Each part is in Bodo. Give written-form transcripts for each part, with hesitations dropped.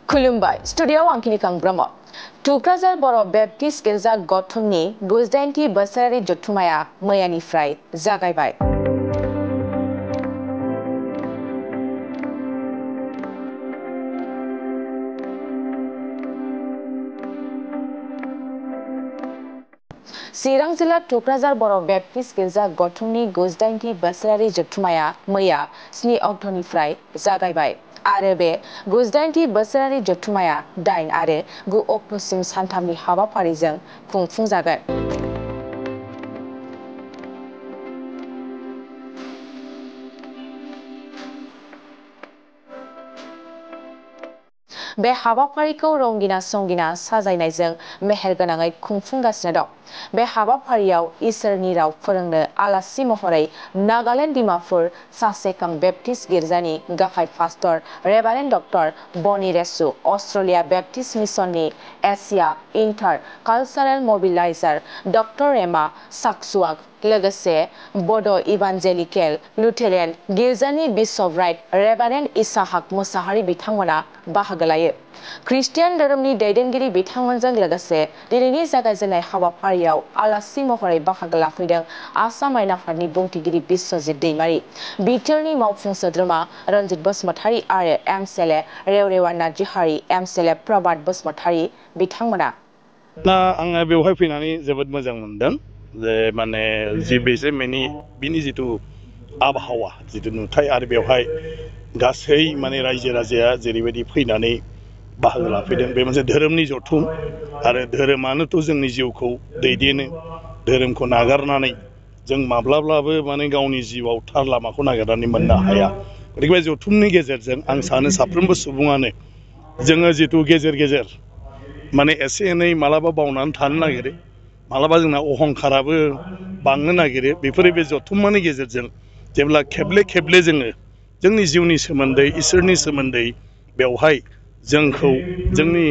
खुलुमबाय स्टुडिय'आव आं खिनिखां ब्रह्म टुक्राझार बर' बेप्टिस्ट गिर्जा गौथुमनि 90 बोसोरारि जथुम्माया मैयानिफ्राय जागायबाय। चिरां जिल्ला टुक्राझार बर' बेप्टिस्ट गिर्जा गौथुमनि 90 बोसोरारि जथुम्माया मैया 7 अक्ट'निफ्राय जागायबाय आरो बे 90 बोसोरारि जथुम्माया 8 आरो 9 अक्ट'सिम सानथामनि हाबाफारिजों खुंफुंजागोन। बे हाबाफारिखौ रंगिना संगिना साजायनायजों मेहेरगोनाङै खुंफुंगासिनो दं। बे हाबाफारियाव इसोरनि राव फोरोंनो आलासि महरै नागालेण्ड डिमापुर सासेखां बेप्टिस्ट गिर्जानि गाहाय pastor reverend doctor Bani Resu, Australia Baptist मिशननि Asia inter cultural mobiliser doctor Emma Saksuak, लोगोसे बड' इभान्जेलिकेल लुथेरान गिर्जानि bishop right reverend Isahak Musahary बिथांमोना बाहागो लायो। ख्रिस्टियान धोरोमनि दैदेनगिरि बिथांमोनजों लोगोसे दिनैनि जागायजेननाय हाबाफारियाव आलासि महरै बाहागो लाफैदों आसाम आयेन आफादनि बुंथिगिरि बिश्वजित दैमारि, बिटिआरनि मावफुं सोद्रोमा रनजित बसुमतारी आरो एमसिएलए रेवरेवा नार्जिहारि, एमसिएलए प्रभात बसुमतारी बिथांमोना। आङो बेवहाय फैनानै जोबोद मोजां मोनदों जे माने बिनि जिथु आबहावा जिथु नुथाय आरो बेवहाय गासै माने रायजो राजाया जेरैबायदि फैनानै बाहागो लाफैदों। बे मोनसे धोरोमनि जथुम आरो धोरोमानोथ' जोंनि जिउखौ दैदेनो। धोरोमखौ नागारनानै जों माब्लाब्लाबो माने गावनि जिउआव थार लामाखौ नागिरनानै मोननो हाया। गतिके बे जथुमनि गेजेरजों आं सानो साफ्रोमबो सुबुङानो जोङो जिथु गेजेर गेजेर माने एसे एनै मालाबा बावनानै थानो नागिरो, मालाबा जोंना अहंखाराबो बांनो नागिरो। बेफोरो बे जथुम्मानि गेजेरजों जेब्ला खेबले खेबले जोङो जोंनि जिउनि सोमोन्दै इसोरनि सोमोन्दै बेवहाय जोंखौ जोंनि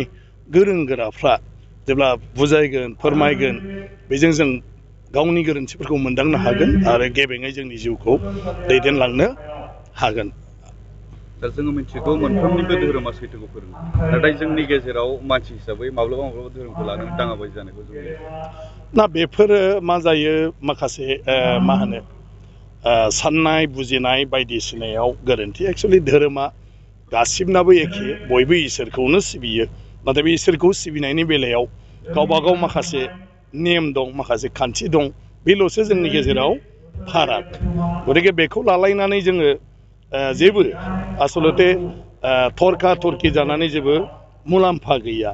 गोरों गोराफ्रा जेब्ला बुजायगोन फोरमायगोन, बेजों जों गावनि गोरोन्थिफोरखौ मोनदांनो हागोन आरो गेबेङै जोंनि जिउखौ दैदेनलांनो हागोन। दा जोङो मिथिगौ मोनफ्रोमनिबो धोरोमा सैथोखौ फोरोङो, नाथाय जोंनि गेजेराव मानसि हिसाबै माब्लाबा माब्लाबा धोरोमखौ लानानै दाङाबाजि जानायखौ जों ना बेफोरो मा जायो माखासे मा होनो साननाय बुजिनाय बायदिसिनायाव गोरोन्थि। एक्सुवेलि धोरोमा गासिबनाबो एखे, बयबो इसोरखौनो सिबियो, नाथाय बे इसोरखौ सिबिनायनि बेलायाव गावबा गाव माखासे नेम दं, माखासे खान्थि दं, बेल'सो जोंनि गेजेराव फाराग। गतिके बेखौ लालायनानै जोङो जेबो आसलते थरखा थरखि जानानै जेबो मुलाम्फा गैया।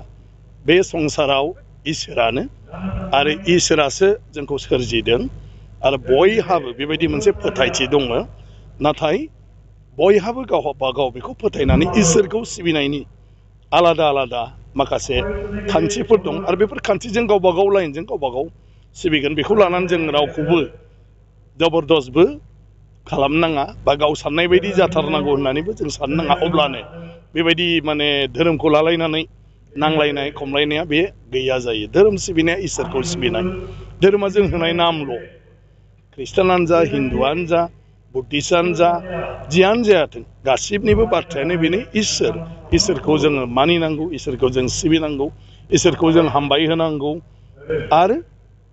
बे संसाराव इसोरानो आरो इसोरासो जोंखौ सोरजिदों आरो बयहाबो बेबायदि मोनसे फोथायथि दङ, नाथाय बयहाबो गावबा गाव बेखौ फोथायनानै इसोरखौ सिबिनायनि आलादा आलादा माखासे खान्थिफोर दं आरो बेफोर खान्थिजों गावबा गाव लाइनजों गावबा गाव सिबिगोन। बेखौ लानानै जों रावखौबो जबरदस्तबो खालामनाङा बा गाव साननाय बायदि जाथारनांगौ होननानैबो जों साननो नाङा। अब्लानो बेबायदि माने धोरोमखौ लालायनानै नांलायनाय खमलायनाया बे गैया जायो। धोरोम सिबिनाया इसोरखौ सिबिनाय। धोरोमा जों होनाय नामल'। ख्रिस्टानानो जा, हिन्दुआनो जा, बुद्धिस्टआनो जा, जियानो जायाथों, गासिबनिबो बाथ्रायानो बेनो इसोर। इसोरखौ जोङो मानिनांगौ, इसोरखौ जों सिबिनांगौ, इसोरखौ जों हामबाय होनांगौ आरो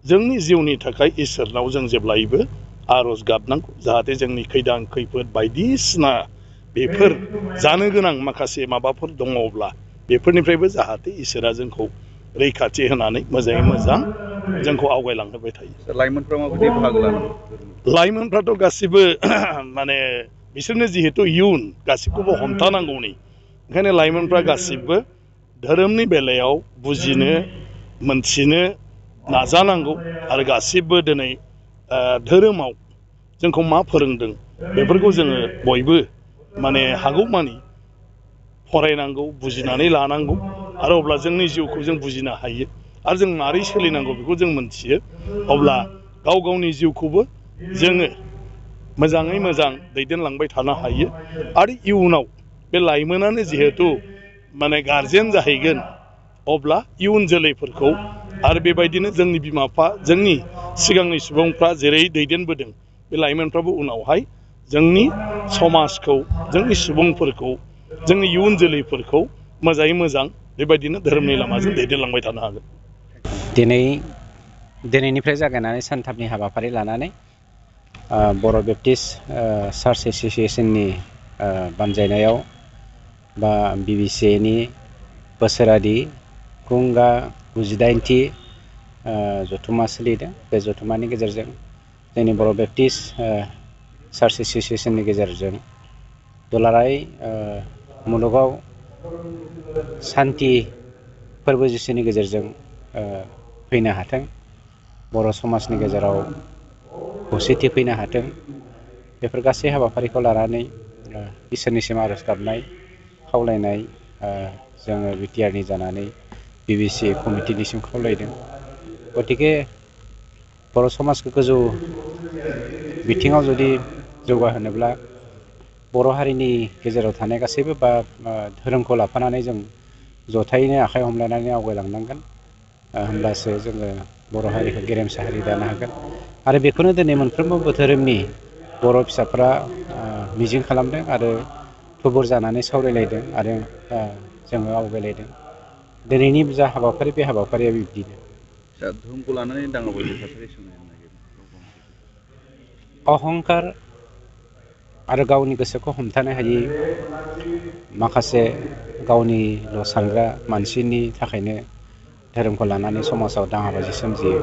जोंनि जिउनि थाखाय इसोरनाव जों जेब्लायबो आर'ज गाबनांगौ, जाहाथे जोंनि खैदां खैफोद बायदिसिना बेफोर जानो गोनां माखासे माबाफोर दङब्ला बेफोरनिफ्रायबो जाहाथे इसोरा जोंखौ रैखाथि होनानै मोजाङै मोजां जोंखौ आवगायलांहोबाय थायो। लाइमोनफ्रा माबायदि बाहागो लानांगौ? लाइमोनफ्राथ' गासिबो माने बिसोरनो जिहेतु इयुन, गासिबखौबो हमथानांगौनि, ओंखायनो लाइमोनफ्रा गासिबो धोरोमनि बेलायाव बुजिनो मोनथिनो नाजानांगौ आरो गासिबो दिनै धोरोमाव जोंखौ मा फोरोंदों बेफोरखौ जोङो बयबो माने हागौमानि फरायनांगौ, बुजिनानै लानांगौ आरो अब्ला जोंनि जिउखौ जों बुजिनो हायो आरो जों मारै सोलिनांगौ बेखौ जों मोनथियो। अब्ला गाव गावनि जिउखौबो जोङो मोजाङै मोजां दैदेनलांबाय थानो हायो आरो इयुनाव बे लाइमोनानो जिहेतु माने गारजेन जाहैगोन, अब्ला इयुन जोलैफोरखौ आरो बेबायदिनो जोंनि बिमा बिफा, जोंनि सिगांनि सुबुंफ्रा जेरै दैदेनबोदों, बे लाइमोनफ्राबो उनावहाय जोंनि समाजखौ, जोंनि सुबुंफोरखौ, जोंनि इयुन जोलैफोरखौ मोजाङै मोजां बेबायदिनो धोरोमनि लामाजों दैदेनलांबाय थानो हागोन। दिनैनिफ्राय जागायनानै सानथामनि हाबाफारि लानानै बर' बेप्टिस्ट चार्च एस'सिएशननि बानजायनायाव बा BBCAनि बोसोरारि खुंगा 98थि जथुम्मा सोलिदों। बे जथुम्मानि गेजेरजों जोंनि बर' बेप्टिस्ट चार्च एस'सिएशननि गेजेरजों दुलाराय मुलुगाव सान्थि फोरबो जिसुनि गेजेरजों फैनो हाथों, बर' समाजनि गेजेराव खौसेथि फैनो हाथों, बेफोर गासै हाबाफारिखौ लानानै इसोरनिसिम आरज गाबनाय खावलायनाय जोङो बिटिआरनि जानानै BBCA कमिटिनिसिम खावलायदों। गतिके बर' समाजखौ गोजौ बिथिङाव जुदि जौगाहोनोब्ला बर' हारिनि गेजेराव थानाय गासैबो बा धोरोमखौ लाफानानै जों जथायैनो आखाइ हमलायनानै आवगायलांनांगोन। होमब्लासो जोङो बर' हारिखौ गेरेमसा हारि दानो हागोन। आरो बेखौनो दिनै मोनफ्रोमबो धोरोमनि बर' फिसाफ्रा मिजिं खालामदों आरो थुबुर जानानै सावरायलायदों आरो जोङो आवगायलायदों। दिनैनि जा हाबाफारि बे हाबाफारिया बिब्दिनो। धोरोमखौ लानानै दाङाबाजि थासारि सोमजिनो नागिरो। अहंकार आरो गावनि गोसोखौ हमथानो हायै माखासे गावनिल' सानग्रा मानसिनि थाखायनो धोरोमखौ लानानै समाजाव दाङाबाजि सोमजियो।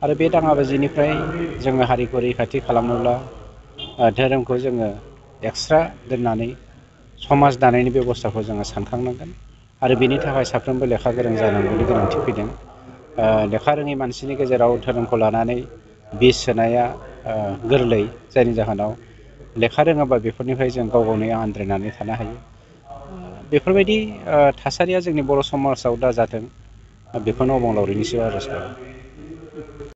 आरो बे दाङाबाजिनिफ्राय जोङो हारिखौ रैखाथि खालामनोब्ला धोरोमखौ जोङो एक्सट्रा दोननानै समाज दानायनि बेब'स्थाखौ जोङो सानखांनांगोन। आरो बेनि थाखाय साफ्रोमबो लेखा गोरों जानांगौनि गोनांथि फैदों। लेखा रोङै मानसिनि गेजेराव धोरोमखौ लानानै बिस सोनाया गोरलै, जायनि जाहोनाव लेखा रोङाबा बेफोरनिफ्राय जों गाव गावनो आन्द्रायनानै थानो हायो। बेफोरबायदि थासारिया जोंनि बर' समाजाव दा जाथों, बेखौनो अबंलावरिनिसिम आरज खालामो।